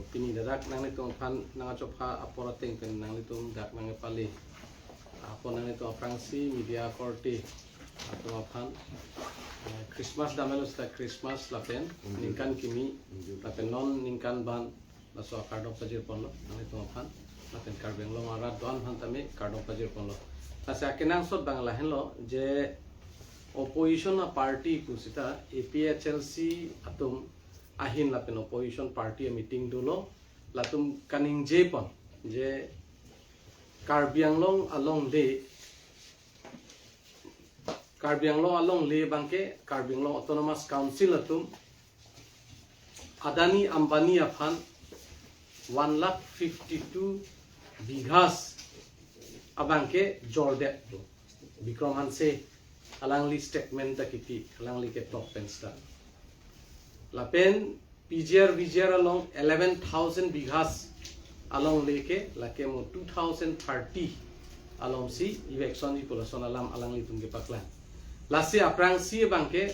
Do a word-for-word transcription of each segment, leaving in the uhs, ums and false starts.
Pini dak nanglitum aphan nangkachopha apor ateng pen nanglitum dak nangpale apor nanglitum aphrangsi media korte atum aphan, eh, Christmas damlo seta Christmas lapen ningkan kimi lapen non ningkan ban laso akardom pajir ponlo nanglitum aphan lapen Karbi Anglong arat do-an aphan tame kardom pajir ponlo. Lasi akenangsot abang lahenlo je opposition a party pu seta A P H L C atum ahin lapen opposition party a meeting dolo, latum kaningje pon je Karbi Anglong alongle, Karbi Anglong alongle abangke Karbi Anglong Autonomous Council atum Adani Ambani aphan one lakh fifty two bighas abangke jordet. Bikram Hanse alangli statement ta kipi, alangli ketok pen seta. Lapen P G R V G R along eleven thousand bighas alongle ke lake mo two thousand thirty alongsi eviction ji pu lason alam alanglitum kepaklang. Lasi aphrangsi abangke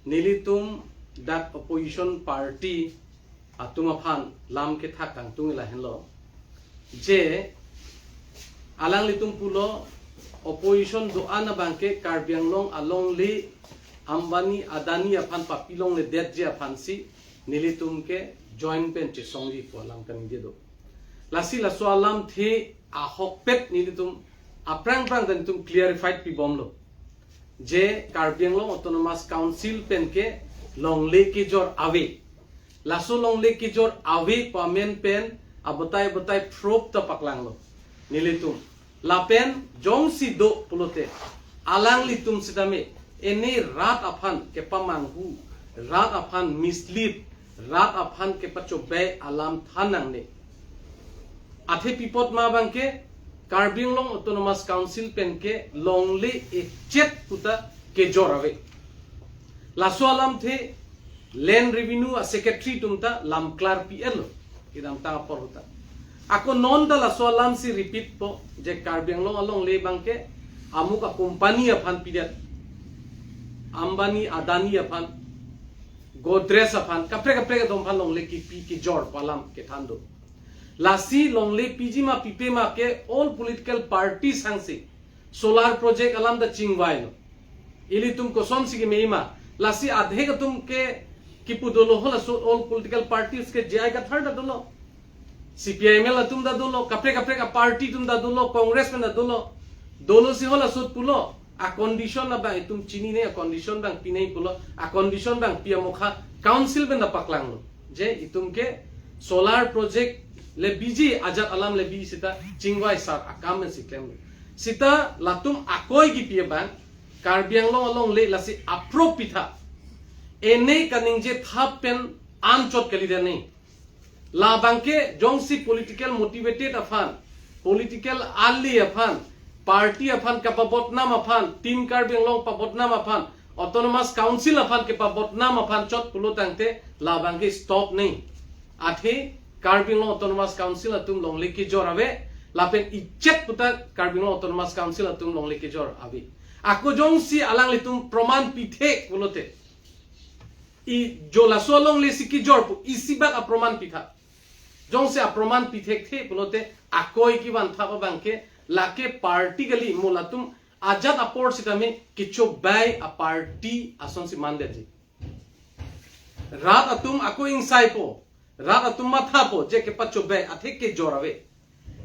nelitum dak opposition party atum aphan lam kethak kangtung lahenlo je alanglitum pulo opposition do-an abangke Karbi Anglong alongle Ambani Adani aphan papilongledetji aphansi nelitum ke join pen chesongji pu alam kaningje do. Lasi laso alamthe ahokpet nelitum aphrang phrang ta nelitum clarified pibomlo je Karbi Anglong Autonomous Council penke longle kejor ave. Laso longle kejor ave pu amen pen abatai batai proof ta paklanglo nelitum. Lapen jongsi do pulote alanglitum sitame ene rat aphan kepamanghu, rat aphan mislead, rat aphan kepachobei alam than nangne. Athe pi apot ma abangke Karbi Anglong Autonomous Council penke longle echet puta kejor ave. Laso alamthe Land Revenue a Secretary atum ta lam klarpi-etlo kedamtang apor ahut ta. Ako non ta laso alamsi repeat po je Karbi Anglong alongle abangke amuk a company aphan pidet, Ambani Adani aphan, Godrej aphan, kaprek kaprek atum aphan longle kipi kejor pu alam kethan do. Lasi longle piji ma pipe ma ke all political parties angse solar project alam ta chingvailo. Ilitum kosonsi kemei ma, lasi adhek atum ke kipu dolo, halaso all political parties ke J I Kathar ta dolo, C P I M L atum ta dolo, kaprek kaprek a party atum ta dolo, Congress pen ta dolo. Dolosi halaso pulo, a condition abang itum chinine, a condition abang pinei pulo, a condition abang pi amokha council pen ta paklanglo je itum ke solar project le biji ajat alam le biji seta chingvai sar akam pensi klemlo. Seta latum akoi kipi abang Karbi Anglong alongle lasi apro pitha. Ene kaningje thap pen anchot kalidet ne. Labangke jongsi political motivated aphan, political ali aphan, party aphan kapabotnam aphan, Team Karbi Anglong pabotnam aphan, Autonomous Council aphan kepabotnam aphan chot pulo tangte labangke stop ne. Athe Karbi Anglong Autonomous Council atum longle kejor ave, lapen ichet puta Karbi Anglong Autonomous Council atum longle kejor ave. Ako jongsi alanglitum proman pithek pulote, i jo laso alongle si kejor pu isi bak aproman pitha. Jongsi aproman pithekthe pulote akoi kevan thap abangke lake party kali, mo latum ajat apor sitame kechobei a party asonsi mandetji. Rat atum ako ingsaipo, rat atum mathapo je kepachobei athe kejor ave.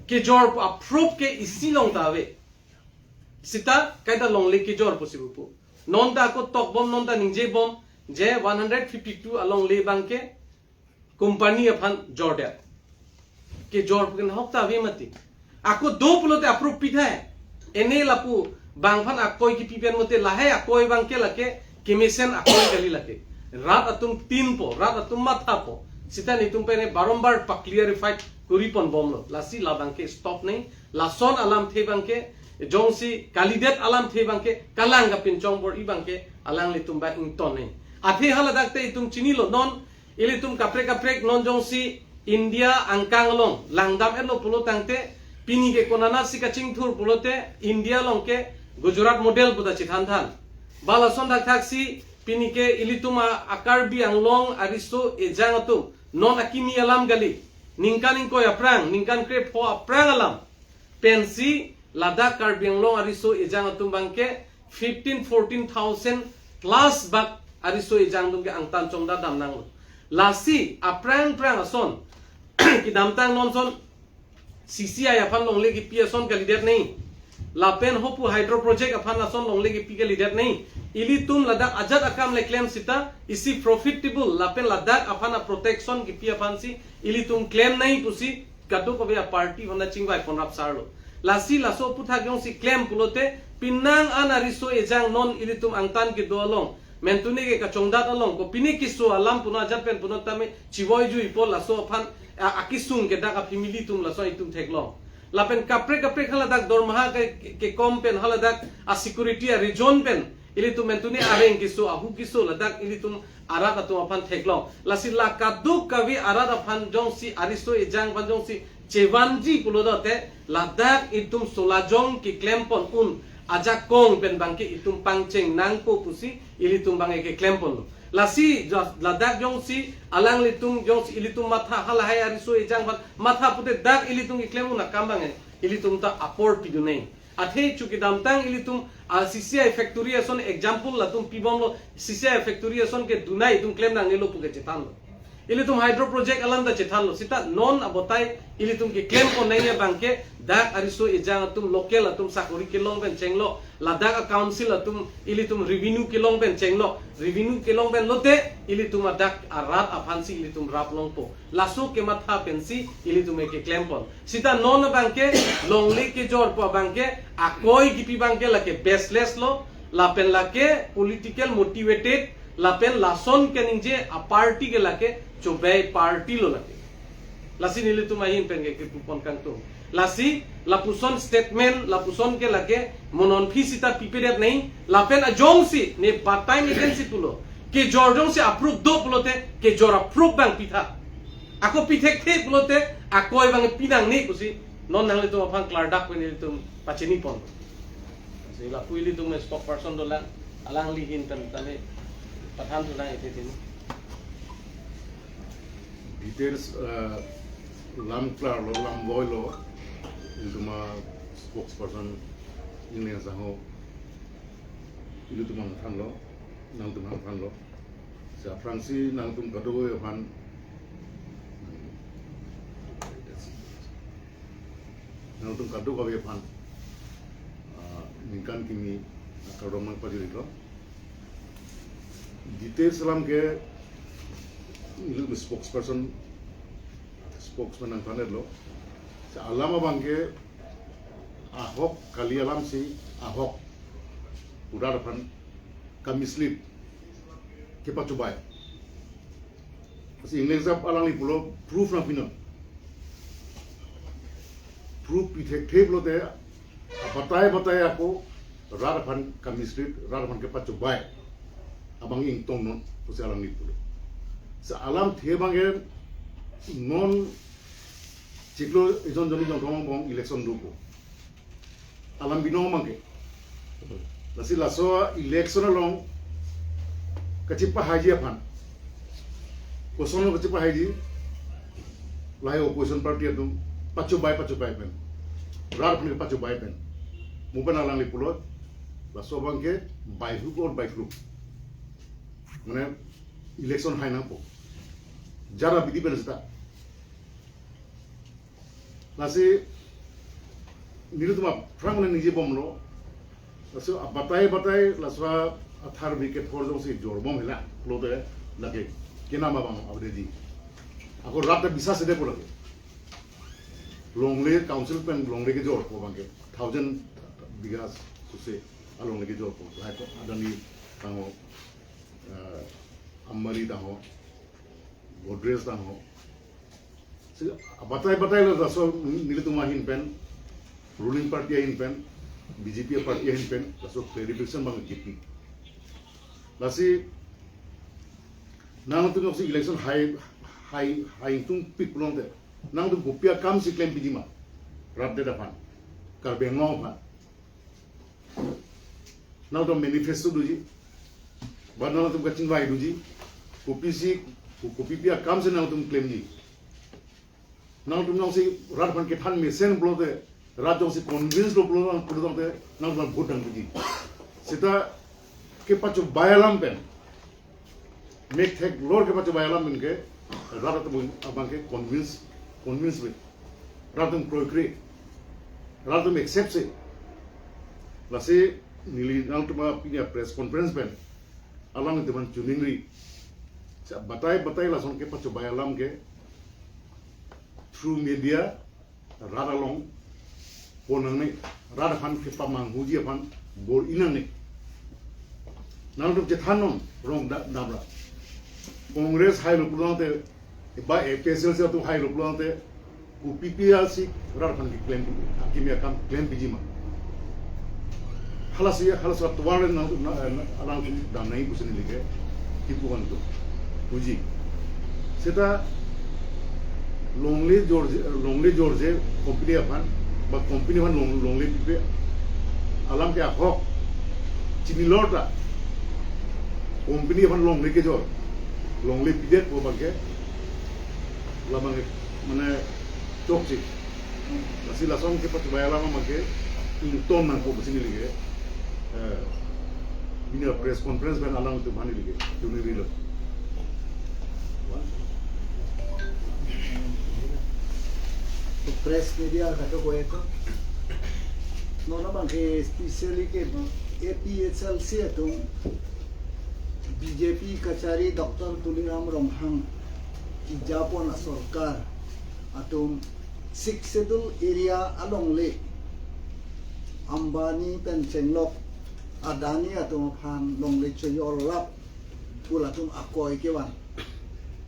Kejor pu a proof ke isi along ta ave. Seta kaita longle kejor pusi pupo. Non ta ako tokbom, non ta ningjebom je one hundred fifty two alongle abangke company aphan jordet. Kejor pu ke nahok ta ave mati. Ako do pulote a proof pithai. Ene lapu bang aphan akoi kipi pen mote lahai akoi abangke lake kemesen akoi kali lake. Rat atum tinpo, rat atum mathapo. Seta netum pen barombar pa-clarify kori ponbomlo. Lasi labangke stop ne. Lason alamthe abangke jongsi kalidet alamthe abangke kalang kapinchong bor-i abangke alanglitum ba ington ne. Athe haladak te itum chinilo, non ilitum kaprek kaprek non jongsi India angkang along langdam-etlo pulo tangte, pini ke konatsi kachingthur pulote India along ke Gujarat model puta chethanthan. Ba lason thakthaksi pini ke ilitum a, a Karbi Anglong ariso ejang atum non akimi alam kali, ningkan ingkoi aphrang, ningkan krepho aphrang alam pensi ladak Karbi Anglong ariso ejang atum abangke fifteen, fourteen thousand plus bak ariso ejang atum ke angtan chongdat dam nanglo. Lasi aphrang phrang ason kedamtang non son C C I aphan longle kipi ason kalidet nangji. Lapen hopu hydro project aphan ason longle kipi kalidet nangji. Ilitum ladak ajat akam le klem sita isi profitable lapen ladak aphan a-protection kipi aphansi ilitum klem nangji pusi kadokave a-party aphan chingvai ponrap sarlo. Lasi laso aphuthak jongsi klem pulote penang an ariso ejang non ilitum angtan kedo along, mentune ke kachongdat along, kopine keso alam punon ajat pen punon tame chivoi juipo laso aphan a-, akesung ke dak a-family atum laso itum theklong. Lapen kaprek kaprek haladak dormaha ke, ke, kekom pen haladak a-security a-reason pen ilitum mentune areng keso, ahu keso ladak ilitum arat atum aphan theklong. Lasi la kadokave arat aphan jongsi ariso ejang aphan jongsi chevanji pulote ladak itum solajong keklem pon un ajakong pen abangke itum pangcheng nangpo pusi ilitum abangke keklem ponlo. Lasi jo-, ladak jongsi alanglitum jongsi ilitum matha halahai ariso ejang aphan matha pute dak ilitum keklem un akam abangke ilitum ta apor pidun nangji. Athe chu kedamtang ilitum a-C C I factory ason example latum pibomlo, C C I factory ason ke dunai itum klem nangnelo puke chethanlo. Ilitum hydro project alam ta chethanlo. Sita non abatai ilitum keklem pon nangji abangke dak ariso ejang atum local atum sakori kelong pen chenglo, ladak a-council atum ilitum revenue kelong pen chenglo, revenue kelong pen lote ilitum adak arat aphansi ilitum rap longpo. Laso kematha pensi ilitum ke keklem pon. Sita non abangke longle kejor pu abangke akoi kipi abangke lake baseless lo, lapen lake political motivated, lapen lason keningje a-party ke lake chobei party lo lake. Lasi nelitum ahin pen ke kepu pon kangtung. Lasi lapuson statement, lapuson ke lake mo non aphi sita pipedet nangji, lapen ajongsi ne batai miten si pulo. Kejor jongsi a-proof do pulote, kejor a-proof abang pitha. Ako pithekthe pulote, akoi abang pinangne pusi, non nanglitum aphan klardak pen ilitum pachini pon. Si lapu ilitum spokesperson dolang, alangli ahin pen tame pathan thulang ite tini. Details, eh, lam klarlo, lam boilo, ilitum a-spokesperson English aho, ilitum hangthanlo, nangtum hangthanlo. Si aphrangsi nangtum kadokave aphan, nangtum kadokave aphan, ah, ningkan kimi akardom nangpajirlo. Details alam ke ilitum spokesperson, spokesman nangthanlo. Si alam abangke ahok kali alamsi ahok pu rat aphan ka-mislead, kepachobei. Si English jap alangli pulo proof nangpinon. Proof pithekthe pulote abatai batai ako rat aphan ka-mislead, rat aphan kepachobei abang ingtongnon pusi alangli pulo. Si alamthe abangke non chiklo ejon joni jongthom angbong election dopo. Alam binong abangke. Lasi laso election along kachipahaiji aphan, kosonlo kachipahaiji, lahai opposition party atum pachobei pachobei pen, rat aphan kepachobei pen, mo pen alangli pulo, laso abangke by hook or by crook, mane election hai nangpo, jara bidi pen sita. Lasi nelitum aphrang ningje bomlo. Laso abatai batai laso athar bi kethor jongsi jorbom hela pulote lake kenam abang avedeji. Ako rat ta bisas de pulo lake. Longle council pen longle kejorpo abangke thousand bighas suse alongle kejorpo. Lahai ko Adani tangho, eh, Ambani tangho, Godrej tangho. Si abatai batai lo laso nelitum ahin pen, ruling party ahin pen, B J P party ahin pen, laso clarification abang kipi. Lasi nangtum si election hai, hai, hai tung pik pulote, nangtum kopi akamsi klem piji ma, rat det aphan, Karbi Anglong aphan. Nangtum manifesto doji, ba nangtum kachingvai doji, kopisi Kopipi akam si nangtum klemji? Nangtum jongsi rat aphan kethan mesen pulote, rat jongsi convince lo pulo, pulo tangte nangtum vote nangpiji. Seta kepachobei alam pen, mek theklor kepachobei alam pen ke rat atum abang ke convince, convince ve. Rat atum kroikre, rat atum accept si. Lasi neli nangtum apini press conference pen alanglitum aphan choningri. Sa batai batai lason kepachobei alam ke through media rat along pon nangne, rat aphan kepamanghuji aphan bor-i nangne. Nangtum chethan non, rong da-, damra. Congress hailo pulo tangte, ba A P H L C atum hailo pulo tangte, kopipi si rat aphan keklem, akimi akam klempiji ma? Halasi, halasi atovar le nang, na, na, alang dam nangji pusi neli ke kipu kan tu. Puji. Seta longle jorje, longle jorje company aphan, ba company aphan long, longle pipe alam ke ahok chinilo ta, company aphan longle kejor, longle pidet pu abang ke, labang ke, mane, chokche. Lasi lason kepachobei alam abang ke ington nangkok pusi neli ke, eh, pini press conference pen alangtum aphan neli ke choningrilo. Press media kadokave ko. Non abang ke specially ke A P H L C atum B J P kachari Doctor Tuliram Ronghang kejapon asorkar atum Sixth Schedule area alongle Ambani pen chenglok Adani atum aphan longle chojor lap pu latum akoi kevan.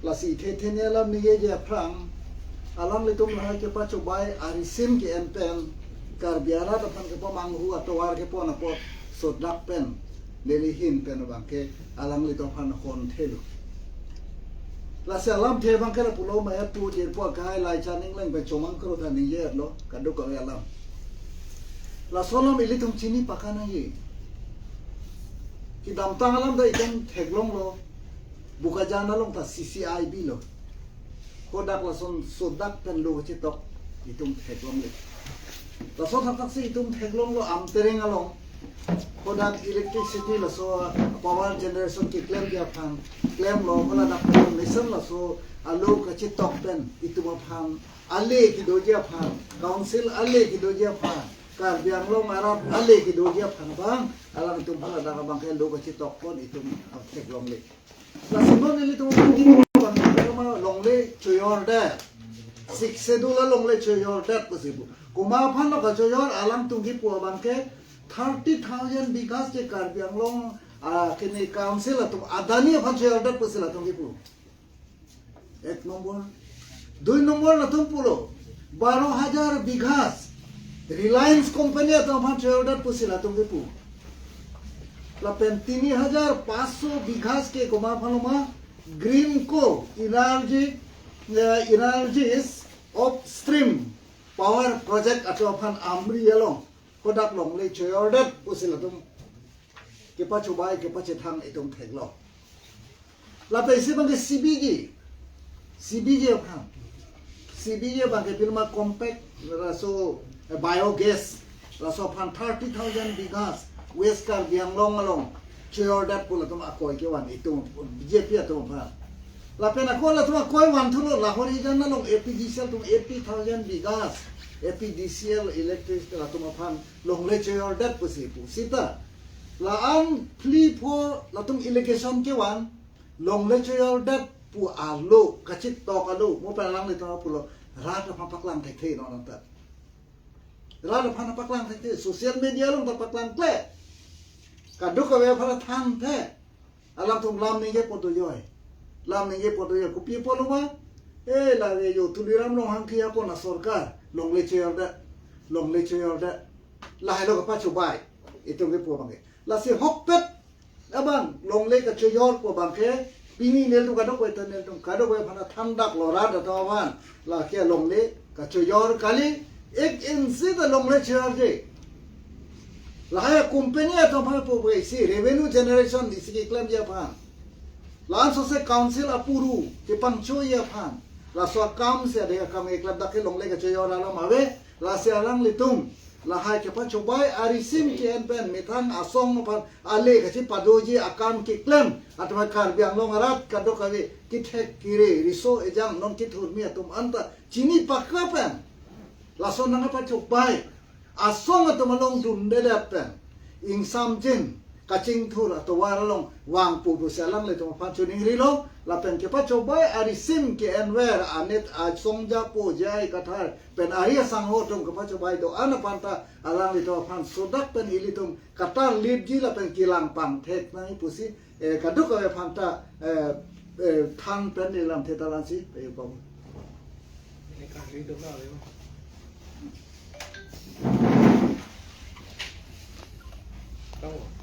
Lasi ithe thene alam ningjeje aphrang, alanglitum lahai kepachobei arisim ke-en pen, Karbi arat aphan kepamanghu atovar kepon apot sodak pen, neli ahin pen abang ke alanglitum aphan honthelo. Lasi alamthe abang ke lapulo, maya tu jirpo akai lai chaning leng pen chomang kro ta ningje lo, kadokave alam. Laso alam ilitum chini pakanangji. Kedamtang alam ta itum theklonglo, Bokajan along ta C C I B lo. Hadak lason sodak pen lo kachetok itum theklongle. Laso thakthak si itum theklonglo Amtereng along. Hadak electricity laso power generation keklemji aphan klemlo, hala dak mission laso alo kachetok pen itum aphan ale kedoji aphan, council ale kedoji aphan, Karbi Anglong arat ale kedoji aphan abang, alangtum hala dak abang ke lo kachetok pon itum theklongle. Lasi non ilitum abang ke longle chojordet. Sixth Schedule alongle chojordet pusi pu. Komat aphan lo kachojor, alangtum kipu abang ke thirty thousand bighas ke Karbi Anglong, ah, kene council atum Adani aphan chojordet pusi latum kipu. Ek nombor. Dui nombor latum pulo, baro hajar bighas Reliance Company atum aphan chojordet pusi latum kipu. Lapen tini hajar paso bighas ke komat aphan lo ma, Greenko Energy, eh, Energies Upstream Power Project atum aphan Amri along hadak longle chojordet pusi latum kepachobei kepachethang itum theklo. Lapen isi abang ke C B G, C B G aphan, C B G abang ke pilma compact laso, eh, biogas laso aphan thirty thousand bighas West Karbi Anglong along chojordet pu latum akoi kevan itum B J P atum aphan. Lapen ako latum akoi vanthulo, Lahorijan along A P D C L atum eighty thousand bighas A P D C L electric latum aphan longle chojordet pusi pu. Seta la-an phli pho latum allegation kevan, longle chojordet pu alo, kachetok alo, mo pen alanglitum pulo, rat aphan paklang thekthe non anta. Rat aphan paklang thekthe, social media along ta paklangkle. Kadokave aphan thanthe. Alangtum lam ningje poto joi. Lam ningje poto joi. Kopi pulo ma? Eh, lake jo Tuliram Ronghang kejapon asorkar longle chojordet, longle chojordet. Lahai lo kapachobei itum kipu abang ke. Lasi ahokpet abang longle kachojor pu abang ke, pini nelitum kadokave ta nelitum kadokave aphan thandaklo, rat atum aphan. Lake longle kachojor kali, ek inch ta longle chojorje. Lahai company atum aphan pu pu isi revenue generation isi keklemji aphan. La-an sose council apuru kepangchoji aphan, laso akam si adek akam eklap dak ke longle kachoyor alam ave. Lasi alanglitum lahai kepachobei arisim ke-en pen methang asong aphan ale kachipadoji akam keklem atum Karbi Anglong arat kadokave kethek kere riso ejang non kethurmi atum anta chini pakra pen laso nangkapachobei asong atum along dundedet pen ingsamjin kachingthur atovar along vangpo pusi alanglitum aphan choningrilo. Lapen kepachobei arisim ke-enver anit asong japo jai kathar pen ari asangho atum kepachobei do-an aphan ta alanglitum aphan sodak pen ilitum katar lipji lapen kelang pangthek nangji pusi, eh, kadokave aphan ta, eh, eh, than pen neli lamthe ta lansi peyukong. Ini kali itu lah, ya. Tahu?